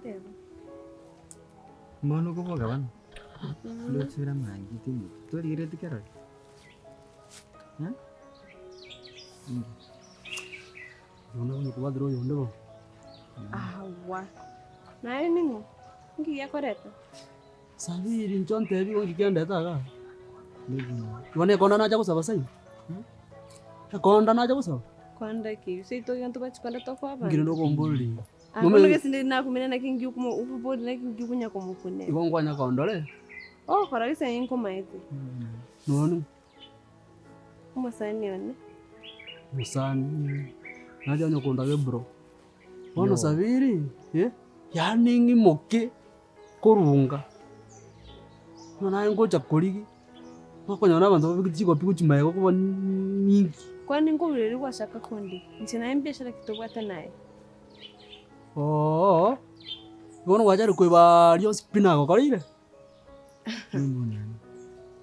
Teba. Mbono okoboka bono, ndoche ore amang'iti omotu, torigereti kerori? Eh? Inki? Bono onye kobwatera oyonde bono. Awa. Naye ning'o? Inki giakoreta? Sabiri inche ontebi igo nki kiandeta igaa? Igo nekonda nacha gosaba saini? Ekonda nacha gosaba? Konda ki? Seito iga ntobwati chikonda tokoa Nki abanto. rende okomboreria iga? Ah, bono gese ndiri nakumenya naki nki okomo obori naki nki okonya komokunera. Igo nkwanya kondore? Ogokora gese aye nkomaete. Nonye. Omosani one. Mosani, nacha onye kondaga ebro. Bono Sabiri, eh, yaani ng'imoke korunga, bono naye ngocha korigia, okonyora abanto babegete chigopi gochia magega okoba ninki. Kwani nkobureria gwachaka konde, inche naye mbiashara ki tobwate naye? Ooh, bono gwachakire koeba rionsi pi nagokoreire?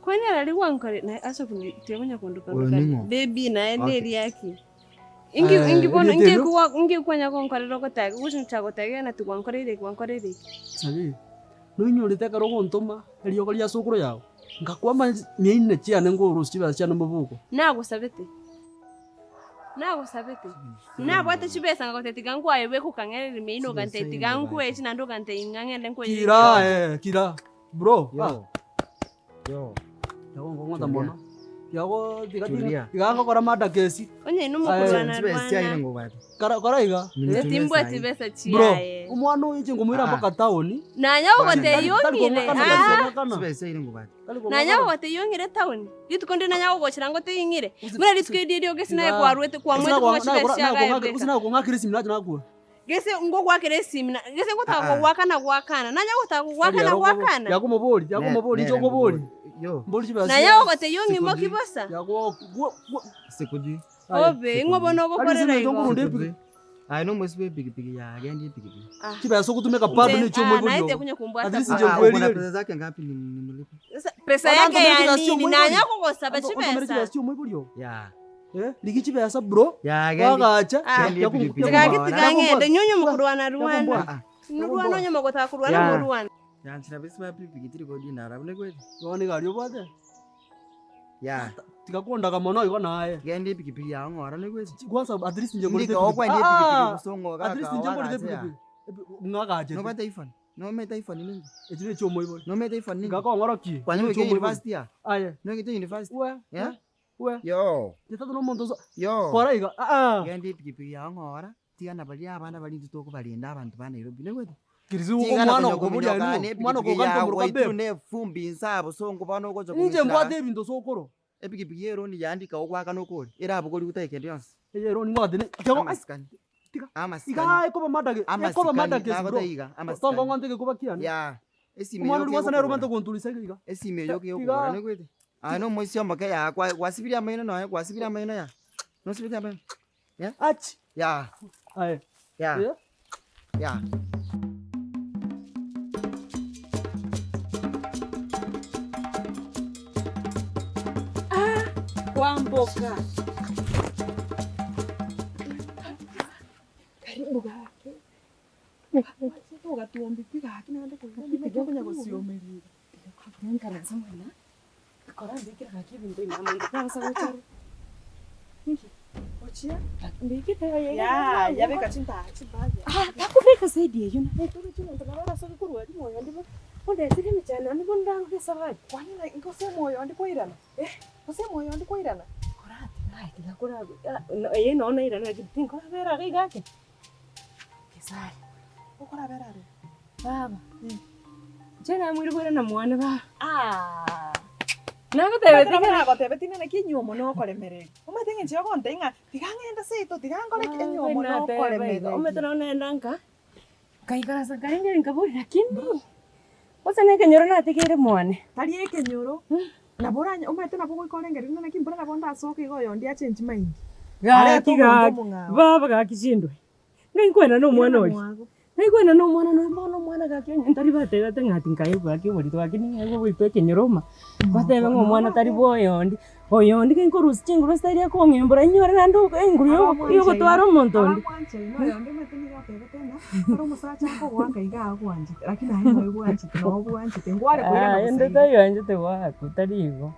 Kwani arari gwankore naye ase okonya tiakonya konduka Oyo nduka ning'o? baby naye Okay. nderiaki. Inki Eh, inki bono erieta inki erio? kwa inki kwanya gonkorera ogotaka gose gotebia ng'a tigwankoreire eki gwankoreire eki. Sabiri, noinyorete ekero ogontoma eriogo ria sokoro yago, nkakwama mia ine chiane nkorusia chibesa chiane mobuko. Nagosabete, nagosabete, nabwate chibesa ngagotebia tiga nkwaye bweka okang'ereria mia ine ogantebia tiga nkwe echi naende ogantebia ng'a ng'ende nkoire Kira eh, kira bro ah. Yo. Yo. Tiga gonkong'ota mono, tiga go tiga tiga Tulia. tiga ngokora murder case. Onye inwe Aye. mokorwana Chibesa chiaye rwana. ngobwate. Kara kora iga eh. Timbwati besa Bro, chiaye. omwana oyo inche nkomoira Ah. mpaka town. Nanya gogotebia Tari ong'ire kong'akana, ah. tari kong'akana. Chibesa chiaye ngobwate. Tari Nanya kong'akana. gogotebia ong'ire town, rituko ndire nanya gogochera ngotebie ng'ire, buna rituko erio erio gese naye Iga. kwarwete kwamwete kong'a chibesa chiago aye Gose beka. nagokong'akera esimi nache nakue. Gese ngogoakera esimi na gese ngotaka Ah, ah. gogoakana goakana, nanya gotaka gogoakana goakana. Yakomobori, yakomobori, inche okobori. Yo. Mbori chibesa Nanya chiaye. gogotebia ong'imoki bosa. Yago gwo gwo. Sikujui. Aye. Obe, ing'o bono ogokorera Ari igo? Ngurunde Sikujui. epiki. Aye nomoisi bwe epikipiki ya gendi epikipiki. Ah. Chibesa ogotumeka bado Nche- ne chia ah, omoibori naye ogo. tekunya kumbwata At least pa. inche Ah, uko na nkwerigerie. pesa zake ngapi ni nimlipe? Sasa pesa Bono yake antomere ya chibesa chia nini? omoibori. Nanya kogosaba Anto- antomere chibesa. chibesa chia omoibori ogo. Ya. Eh, rigia chibesa bro, Ya gendi. wagacha, Ah. Gendi epikipiki. Tigaki Ng'ora. tiga ng'ende nyonye mokorwana Yakumbwa. rwana. Ah, ah. Nurwana onye mogotaka korwana Ya. morwane. Ya nchira besi ba pikipiki tiri kodina arabu ne kweli. Bono egari obwate, Ya. tiga kondaga mono igo naye. Gendi epikipiki yao ng'ora ne kweli. Kwanza at least inche ngorete Ndika okwendi Ah, epikipiki gusongo at least inche ngorete gaka. epikipiki. Epi- ng'agachete. Nobate iPhone. Nomete iPhone ninki? Echi ne chia omoibori. Nomete iPhone ninki? Ngakong'orokie. Kwani ne wike chia omoibori. university ya? Aye. Nogete university? We, Yeah? we, Yo. getato na omonto oso Yo. kora iga aa. Genda epikipiki yao ng'ora, tigana baria abana baria intwe tokobarenda abanto ba Nairobi, naigwete? Kirisi Tigana omwana konya okoboria kominyoka aye ne nigo, omwana epikipiki okogania yao komoroka gwaitwe babe. na efumbi inse abosongo bono ogocha Inche kong'isira mbwate ebinto sokoro. Epikipiki eroni yandika ogwakana okore, erabogori gotari kende yonsi. Eye eroni ngwate ne tiga ai Amasikani. tiga. Amasikani. Igaa ekoba murder ekoba Amasikani, murder case bro. nagotebia iga, amasikani. Tongong'onta egekuba kiane. Yeah, esimi Omwana eyo oria gwansa nere omanyete okegokora. gonturisa iga iga. Esimi eyo Tiga. okegokora naigwete? Aye na omoisia omoke yaya kwa gwasibirie amaino nonya gwasibirie amaino ya? Nosibetie amaino? Yeah? Achi. Yeah. Aye. Yeah. Eh. Yeah. Ah, kwamboka. Karibu gaki. Ogatuombi pi gaki naende konya gosiomeria iga. Nkaransa mwana, kora mbekere gaki ebinto ime amo ntabasa gocha. Inki? Ochia? Mbekete aye. Yaa, yabeka chintaa chibagi. Ah, takobeka zaidi eyio na etobe chimonto nabo arasoke korwa aria moyo onde bo. Ondetere emechando ande bono ndangoke esabari. Kwani na gose omoyo onde kwairana? Eh, gose omoyo onde kwairana? Korati, aye tiga koragwe. Ah, eye nonya nairana lakini tinkorabera iga iga ake. Gesare. Okorabera are? Baba, inche namoire koirana mwane baba. Ah. Nagotebeti Ekero ng'a nagotebeti ng'a naki enyiomo nokoremereria, omanyete eng'encho yogontebia ng'a tiga ng'ende seito, tiga nkore ki, enyiomo nokoremereria. Omanyete nabo naenda nka, nkaikaransa nkarengereria nkaboria lakini, gose na ekenyoro nategeire mwane. Tari ekenyoro, nabo oranye omanyete nabo ogoika orengereria ng'a naki mbora nabo ndasoke iga oyonde achenchi mind. Gaki Arete omonto gaki, omong'ao. baba gaki chindwe, ng'ai nkoenda na omwana Irana oria. mwago. Naigwena na omwana noyo bono omwana gaki onye ntari batebete ng'a ati nkaegwa gaki oborito gaki ning'aegwe oborito ekenyoro ma, batebe ng'a omwana tari bwa oyondi, oyondi genkorusia chinguru ase tari akong'imbora inyore naende enguru yogotwara omonto onde. Abamwanchaine oyonde omanyete nigo atebete ng'a ekero omosacha akogoaka iga agwanchete lakini aye noigwanchete nobwanchete ngware koirana Yaya, bosa ende igo. taianchete goakwa tari igo.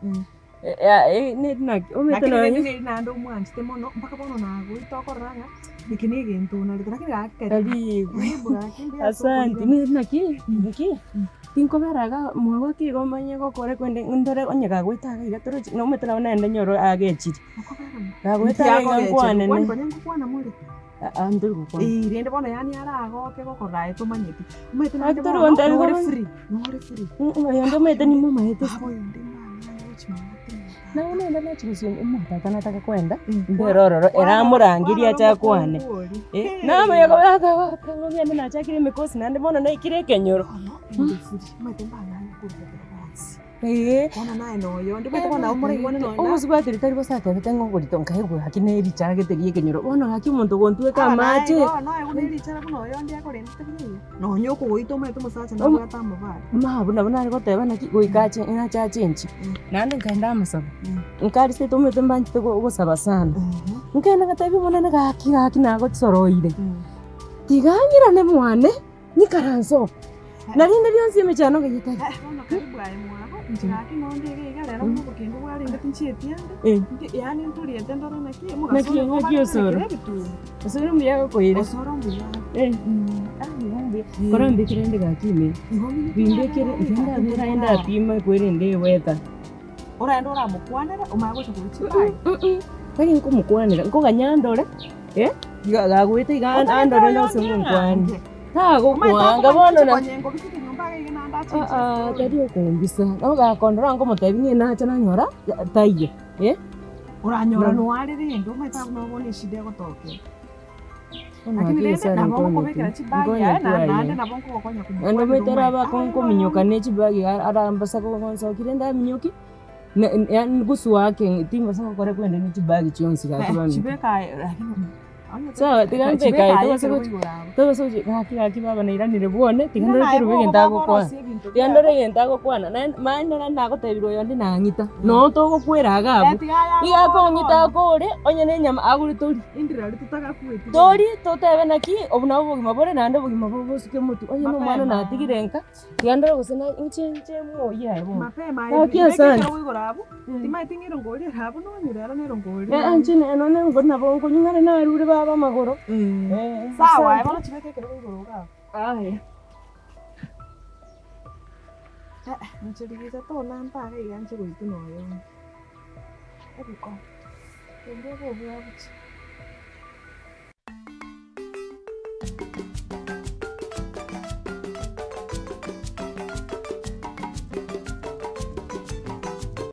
Naki omanyete Lakini rende nonye neri naende omwanchete mono mpaka bono nagoita okorora ng'a eke na egento onarete lakini gaki keri Tari igo. karibu gaki mbuya ase Asante, okorirana. nere naki naki tinkobera iga mwago ki igo omanye gokora korende ndore onye gagoeta iga iga torochi nomanyete nabo naende nyore agechire. Okobera mo. Gagoeta iga iga Nki akogecherwa? nkwane Kwani ne. konya nkokwana more? Aa ntori gokwana. Eeh rende bono yaani aragoke gokorora aye tomanyeti. Omanyete Gaki naende tori bono gontebia nore bono. free, nore free. Oyonde omanyete nimomaete. Baba oyonde mbang'ani gochia mama tata. Naye nende nachia gosiba omotata nataka kwenda, Mm. mbere ororo ere amorangerie ache akwane. Kwarora Eh, namanya kobera akang'ong'ina nachakire emikosi naende bono naikire ekenyoro. Bono nore free, omanyete mbang'ani korwa ekero bonsi. Eeh. Bono naye na oyonde, omanyete bono nabo moraigwane nonya na. Omosubati oria tari bosa atebete ng'a oborito nkaegwa gaki na erichagete ria ekenyoro, bono gaki omonto ogontweka Aba naye amache. bono oegwe na erichara buna oyonde akorendete buya iga, nonya okogoita omanyete omosacha nabwate amabare. Mabu nabo nare goteba naki goika ache nache achenchie. Naende nkaenda amasabo, nkarisete omanyete mbanchete gosaba sana, nkaenda ngatebia omonene gaki gaki nagosoroire, tiga ng'irane mwane. Nyikaranse oo, na rinde rionsi emechando ngayetari. Eh, bono karibu aye mwabo, inche gaki nonde iga iga rero buna obokendu bwarenge tinchieti ande, Eh. nti yaani ntoriete ndore naki omogaso Naki- oyo naki nigo osoro? baranekere ebituma. Osoro mbuya agokoira. Osoro mbuya are. Eh, ah igo mbuya. Kora mbekere inde gaki ime. Igo ng'ina Bimbekere, tware inche gaki ndabera aye ntorara. ndapima kwerende eweta. Oraende oramokwanere omanye gocha korwa chibagi. Tari nkomokwanera, nkoganya andore, eh, iga gagoeta iga andore nonsi ngonkwane. Tagokwanga bono na aa tari okombisa, nabo gakondora nkomotebia ng'a nacha nanyora taiyo eh. Oranyora noare rende omanyete abwo nabo bono eshida egotokera. Bono Lakini gaki rende esara nabo nkonyete, ngokobekera chibagi aye nkonyete na aye. naende nabo nkogokonya Naende komokwanera omanyete omaete. araba akonkominyoka ne chibagi arambasa gonsokia rende aminyoki. Yaani guswa ake timbasa gokora kwende ne chibagi chionsi gaki bamino. Chibeka aye lakini Sawa tiga mbeke chibeka aye aye tobase ekero gochi oigoro abwo. tobase gochi gaki gaki baba nairanire bwone tiga Buna ndore naye kerubo bogo egento agokwana. bakorosia ebinto Tiga biabo. ndore egento agokwana naende mani nere nagotebirie oyonde nang'ita noo togokwera iga Eh, abwo. tiga aye Iga agokore akong'ita bono. akore onye na enyama agure torie. Indira riria tutagakweti bono. Torie totebe naki obo nabo obogima bore naende obogima bosuke motwe onye na omwana Mapema. natigire nka. Tiga ndore gose na inche inche moyie aye bono. Mapema aye Gaki beka asante. ekero oigoro abwo, timaeti ng'a erongori ere abwo nonyure ero na erongori Eh, nonywe. inche nere nonye nkori nabo nkonywa ng'are narure baba amagoro. Eh, Sawa aye asante. bono chibeke ekero oigoro iga abwo. Aya. Eh, inche rigicha tonampa iga iga inche goitwa na oyonde. Ebiko, ebi obe obwabuche.